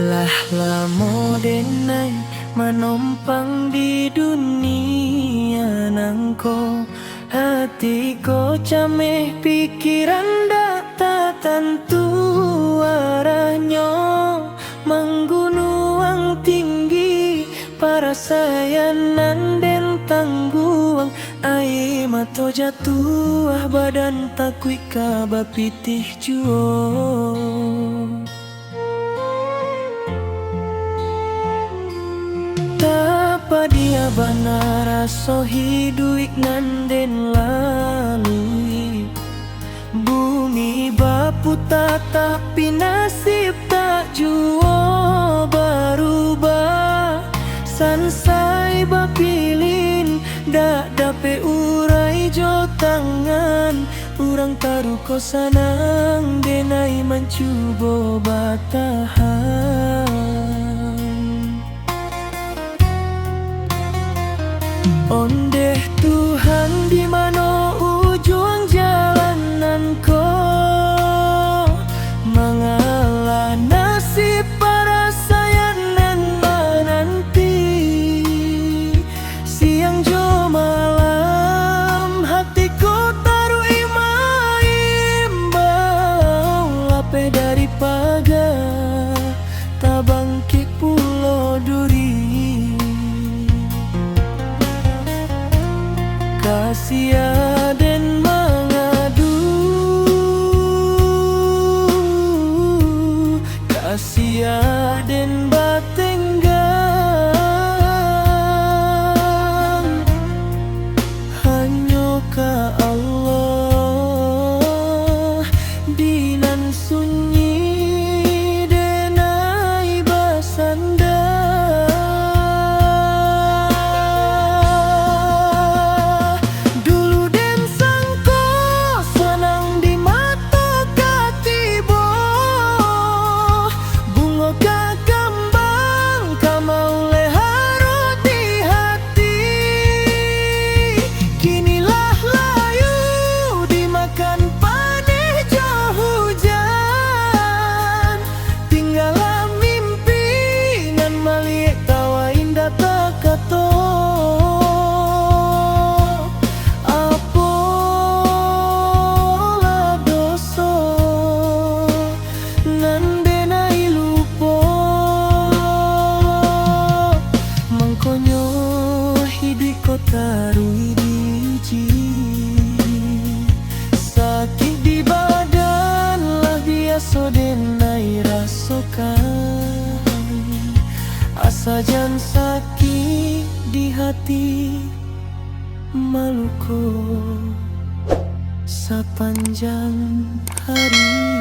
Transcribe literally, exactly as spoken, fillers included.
Lah lamo denai manompang di dunia nangko, hati ko cameh, pikiran dak tatantu arahnyo, manggunuang tinggi, parasaian nan den tangguang, aia mato jatuah, badan takuik ka bapitih juo. Tapadiah bana raso hiduik nan den lalui. Bumi baputa, tapi nasib tak juo barubah. Sansai bapilin, dak dapek urai jo tangan. Urang taruko sanang, denai mancubo batahan. Ondeh Tuhan, di mano ujuang jalan nan ko? Mangalah nasib parasaian nan mananti. Siang jo malam hati ko taruih maimbau, lapeh dari paga, tabangkik pulo duri. Ka sia den mangadu, ka sia den batenggang. Hanyo ka Allah, di nan sunyi denai basanda. Dulu den sangko sanang di mato ka tibo, bungo ka kambang ka mauleh haruih di hati. Kini lah layu dimakan padeh jo hujan. Tinggalah mimpi nan maliek tawa indak takato. Apolah doso nan denai lupo. Mangkonyo hiduik ko taruih diuji. Sakik di badan lah biaso denai rasokan. Asa jan sakik di hati, maluko sapanjang hari.